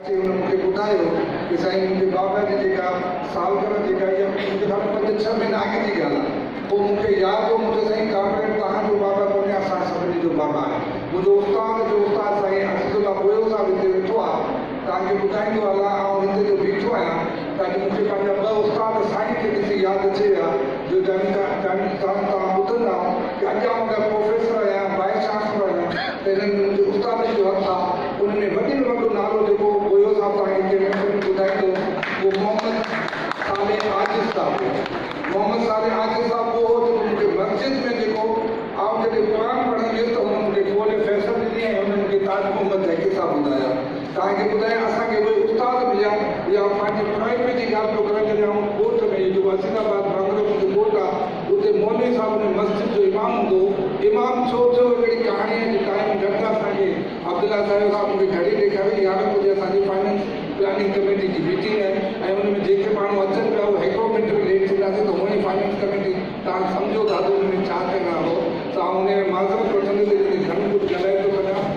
اچي هن مون کي ٻڌايو ڪه سائين منهنجي بابا جي جيڪا سالگرهه جيڪا اها منهنجي خيال ۾ 5 6 مهينا اڳ جي ڳالهه آهي. پوء مون کي ياد هو، مون چيو سائين ڪامريڊ توهان جو بابا ڪونهي اسان سڀني جو بابا آهي. منهنجو استاد جو استاد سائين عزيز الله ٻوهيو صاحب هتي ويٺو آهي، توهان کي ٻڌائيندو هلان آئون هتي جو بيٺو آهيان ته اڄ مون کي پنهنجا ٻه استاد سائين کي ڏسي ياد اچي ويا جو جن توهان ٻڌندا ڪه اڄ آئون اگر پروفيسر آهيان، وائيس چانسلر آهيان ته انهن ۾ منهنجي استادن جو هٿ آهي. ان ۾ وڏي ۾ وڏو نالو جيڪو ٻوهيو صاحب توهان کي ڪنهن محفل ۾ ٻڌائيندو اهو محمد صالح عاجز صاحب هو. محمد صالح عاجز صاحب اهو هو جيڪو مون کي مسجد ۾ جيڪو آئون جڏهن قرآن پڙهڻ ويس ته هن مون کي قول فيصل ڏني ۽ هن مون کي تاج محمد جهڪي صاحب ٻڌايا. توهان کي ٻڌايان اسان کي اهي استاد مليا يا آئون پنهنجي پرائمري جي ڳالهه پيو ڪريان جڏهن آئون ڳوٺ ۾ هي جيڪو عزيز آباد ڀانگرو منهنجو ڳوٺ آ اتي مولوي صاحب ان مسجد جو امام هوندو هو. امام ڇو ٿيو هڪڙي ڪهاڻي آهي جو ٽائيم گهٽ آ اسان کي عبدالله صاحب صاحب مون کي گهڙي ڏيکاري 11 بجي اسان جي فائننس پلاننگ ڪميٽي جي ميٽنگ آهي ۽ ان ۾ جيڪي ماڻهو اچن پيا اهي هڪڙو منٽ به ليٽ ٿينداسين ته هونئن ئي فائننس ڪميٽي توهان سمجهو ٿا ته ان ۾ ڇا ٿيڻ وارو هو ته آئون ان ۾ معذرت وٺندس ته هتي گهڻو ڪجهه ڳالهائي ٿو سگهان.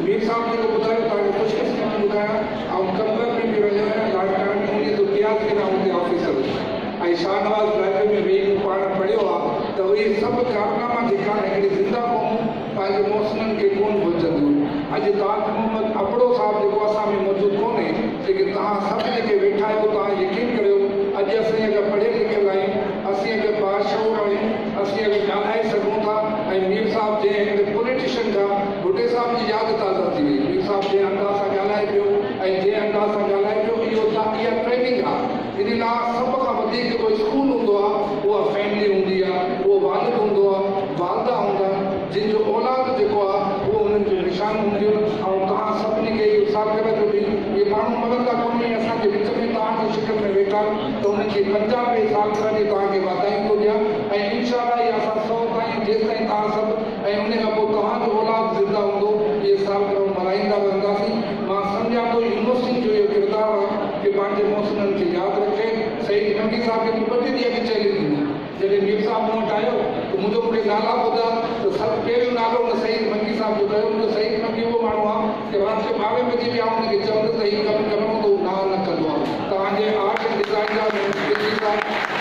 مير صاحب جيڪو ٻڌايو توهان کي خوش قسمتي ٻڌايان آئون قمبر ۾ به رهيو آهيان لاڙڪاڻي ۾ 1983 کان اتي آفيسر هيس ۽ شاهنواز لائبرري ۾ ويهي مون پاڻ پڙهيو آ ته اهي سڀ ڪارناما جيڪا آهن هڪڙي زنده قومون پنهنجي محسنن کي ڪونه ڀلجنديون. اڄ تاج محمد ابڙو صاحب جيڪو اسان ۾ موجود ڪونهي ليڪن توهان سڀ جيڪي ويٺا آهيو توهان يقين ڪريو اڄ اسين اگر پڙهيل لکيل آهيون اسين اگر باشعور آهيون اسين اگر ڳالهائي سگهون ٿا ۽ مير صاحب جنهن هڪڙي پوليٽيشن کان ڀٽي صاحب جي ياد تازه ٿي وئي مير صاحب جنهن انداز سان ڳالهائي پيو ۽ جنهن انداز سان ڳالهائي پيو اهو اها ٽريننگ آ ان لاء سڀ کان وڌيڪ جيڪو اسڪول هوندو آ اها فيملي هوندي آ اهو والد هوندو آ والده هوندا آهن جن جو اولاد جيڪو آ اهو انهن جون نشانيون هونديون آهن ۽ توهان سڀني کي اهو سالگرهه جو ڏينهن اهي ماڻهو مرندا ڪونه اهي اسان جي وچ ۾ توهان جي شڪل ۾ ويٺا آهن ته انهن جي 50وين سالگرهه جي توهان کي واڌايون ٿو ڏيان ۽ انشاء الله اهي اسان 100 تائين جيستائين توهان سڀ ۽ ان کان پوء توهان جو اولاد زنده هوندو اهي سالگرهون ملهائيندا رهنداسين. مان سمجهان ٿو يونيورسٽين جو اهو ڪردار آهي ڪي پنهنجي محسنن کي ياد رکي. سعيد منگي صاحب کي مون ٻه ٽي ڏينهن اڳ چئلينج ڏنو. جڏهن مير صاحب مون وٽ آيو ته منهنجو مون کي نالا ٻڌا ته سڀ پهريون نالو هن سعيد منگي صاحب جو ڪيو. منهنجو سعيد منگي اهو ماڻهو آهي ڪي رات جو 12 بجي به آئون هن کي چوندس ته هي ڪم ڪرڻو ته هو نه نه ڪندو آهي. توهان جي آرٽ ۽ ڊزائين جا محمد صاحب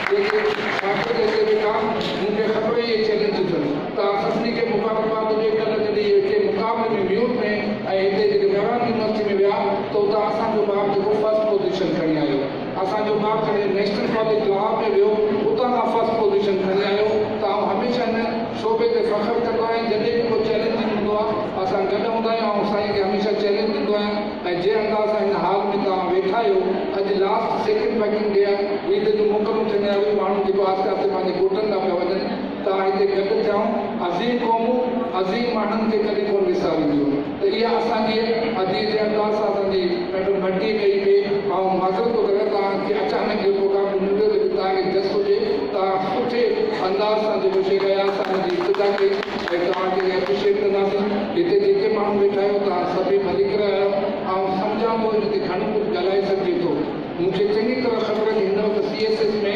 جيڪي شاگرد هتي ويٺا آهن مون کي خبر اهي چئلينج اٿن. توهان سڀني کي مبارڪباد هجي ڪلهه جڏهن اهي ڪنهن مقابلي ۾ ميوٽ ۾ ۽ هتي جيڪي مهراڻ يونيورسٽي ۾ ويا ته اتان اسان جو ٻار جيڪو فرسٽ پوزيشن کڻي آيو اسان جو ٻار جڏهن نيشنل ڪاليج لاهور ۾ ويو اتان کان فرسٽ پوزيشن کڻي آيو ته آئون هميشه هن شعبي تي فخر ڪندو آهيان جڏهن به ڪو چئلينجنگ هوندو آهي اسان گڏ هوندا آهيون آئون سائين کي هميشه چئلينج ڏيندو آهيان ۽ جنهن انداز سان هن هال ۾ توهان ويٺا آهيو اڄ لاسٽ سيڪنڊ ورڪنگ ڊي آهي عيد جون موڪلون ٿيڻ واريون ماڻهو جيڪو آهستي آهستي پنهنجي ڳوٺن ڏانهن پيا وڃن توهان هتي گڏ ٿيا آهيون. عظيم قومون عظيم ماڻهن کي ڪڏهن ڪونه وسارينديون ته اها اسان جي اديء جي انداز سان اسان جي ميڊم ڀٽي ڪئي پئي. آئون معذرت ٿو ڪريان توهان کي اچانڪ اهو پروگرام ڏنو ويو ليڪن توهان کي جس هجي توهان سٺي انداز سان جيڪو شيخ اياز صاحب جي ابتدا ڪئي ۽ توهان کي اپريشيٽ ڪنداسين. هتي جيڪي ماڻهو ويٺا آهيو توهان سڀئي ڀليڪر آهيو. آئون سمجهان ٿو هن تي گهڻو ڪجهه ڳالهائي سگهجي ٿو. مون کي چڱي طرح خبر آهي ته هن وقت سي ايس ايس ۾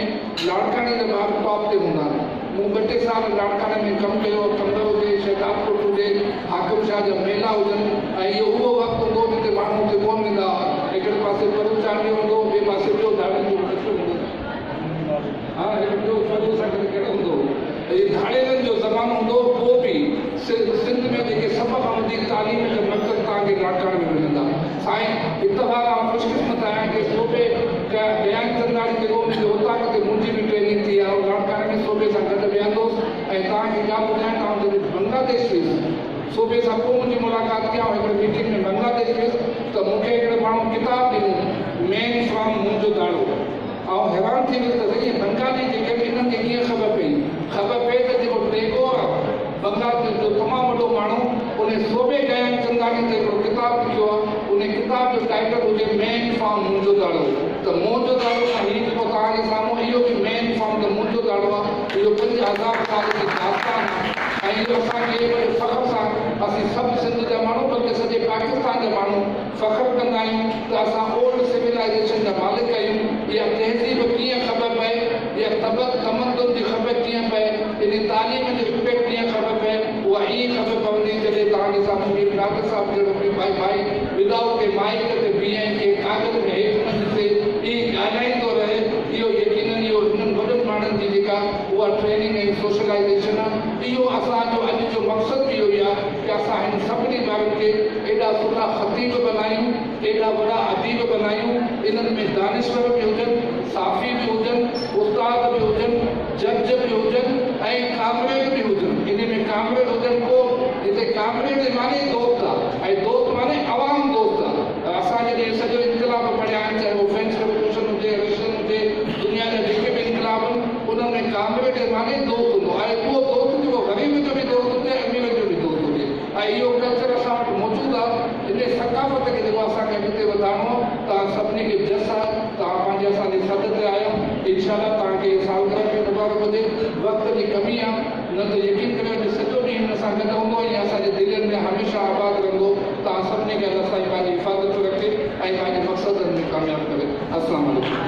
لاڙڪاڻي جا ٻار ٽاپ تي هوندا. مون ٻه ٽي سال لاڙڪاڻي ۾ ڪم ڪيو، قمبر هجي، شهدادڪوٽ هجي، حاڪم شاهه جا ميلا هجن ۽ اهو اهو وقت هوندو هو جتي ماڻهو اتي ڪونه ويندا هئا. هڪڙي پاسي پرو چانڊيو هوندو هو، ٻئي پاسي ٻيو ڌاڙيل جو ملڪ هوندو هو. ها هڪ ٻيو پرو سان گڏ ڪهڙو هوندو هو. اهي ڌاڙيلن جو زمانو هوندو هو، پوء به سنڌ ۾ جيڪي سڀ کان وڌيڪ تعليم جا مرڪز توهان کي لاڙڪاڻي ۾ ملندا. سائين اتفاق آئون خوش قسمت آهيان ڪي صوبي گيان چنداڻي جيڪو ان جي اوطاق تي منهنجي به ٽريننگ ٿي آئون لاڙڪاڻي ۾ صوبي سان گڏ ويهندو هوس ۽ توهان کي ڳالهه ٻڌايان ته آئون جڏهن بنگلاديش ويس صوبي سان پوء منهنجي ملاقات ٿي آئون هڪڙي ميٽنگ ۾ بنگلاديش ويس ته مون کي هڪڙي ماڻهو ڪتاب ڏنو مين فرام منهنجو داڙو آئون حيران ٿي ويس ته سائين اهي بنگالي جيڪي آهن انهن کي ڪيئن خبر پئي؟ خبر پئي ته جيڪو ٽيگور آهي بنگال جو تمام وڏو ماڻهو ان صوبي گيان چنداڻي تي هڪڙو ڪتاب لکيو آهي ان ڪتاب جو ٽائيٽل هجي مين فارم منهنجو داڙو ته موهنجو داڙو کان هي جيڪو توهان جي سامهون اهو به مين فارم ته موهنجو داڙو آهي اهو 5000 سال جي داستان آهي ۽ اهو اسان کي وڏي فخر سان اسين سڀ سنڌ جا ماڻهو بلڪه سڄي پاڪستان جا ماڻهو فخر ڪندا آهيون ته اسان اولڊ سولائيزيشن جا مالڪ آهيون، اها تهذيب ڪيئن خبر پئي، اها طبق تمدن جي خبر ڪيئن پئي، انهي تعليم جو امپيڪٽ ڪيئن خبر پئي، اها ائين خبر پوندي جڏهن توهان جي سامهون مير نادر صاحب جهڙو ڪوئي ڀائي ودائوٽ ڪنهن مائيڪ تي بيهي ۽ ڪنهن اهو اسان جو اڄ جو مقصد به اهو ئي آهي ته اسان هن سڀني ٻارن کي ايڏا سٺا خطيب بنايون، ايڏا وڏا اديب بنايون، انهن ۾ دانشور به هجن، صحافي به هجن، استاد به هجن، جج به هجن ۽ ڪامريڊ به هجن. انهي ۾ ڪامريڊ هجن ڪو هتي ڪامريڊ جي معني دوست آ ۽ دوست معني عوام دوست آ. اسان جڏهن سڄو انقلاب پڙهيا آهن چاهي اهو فرينچ ريولوشن هجي، رشين هجي، دنيا جا جيڪي به انقلاب آهن انهن ۾ ڪامريڊ جي معني دوست هوندو آهي اهو دوست جيڪو غريب جو به دوست هجي ۽ اميرن جو به دوست هجي ۽ اهو ڪلچر اسان وٽ موجود آهي انهي ثقافت کي جيڪو اسان کي اڳتي وڌائڻو آهي توهان سڀني کي جس آهي توهان پنهنجي اسان جي سڏ تي آيا انشاء الله توهان کي سالگرهه به مبارڪ هجي وقت جي ڪمي آهي نه ته يقين ڪريو اڄ سڄو ڏينهن هن سان گڏ هوندو ۽ اسان جي دلين ۾ هميشه آباد رهندو توهان سڀني کي الله سائين پنهنجي حفاظت رکي ۽ پنهنجي مقصدن ۾ ڪامياب ڪري السلام عليڪم.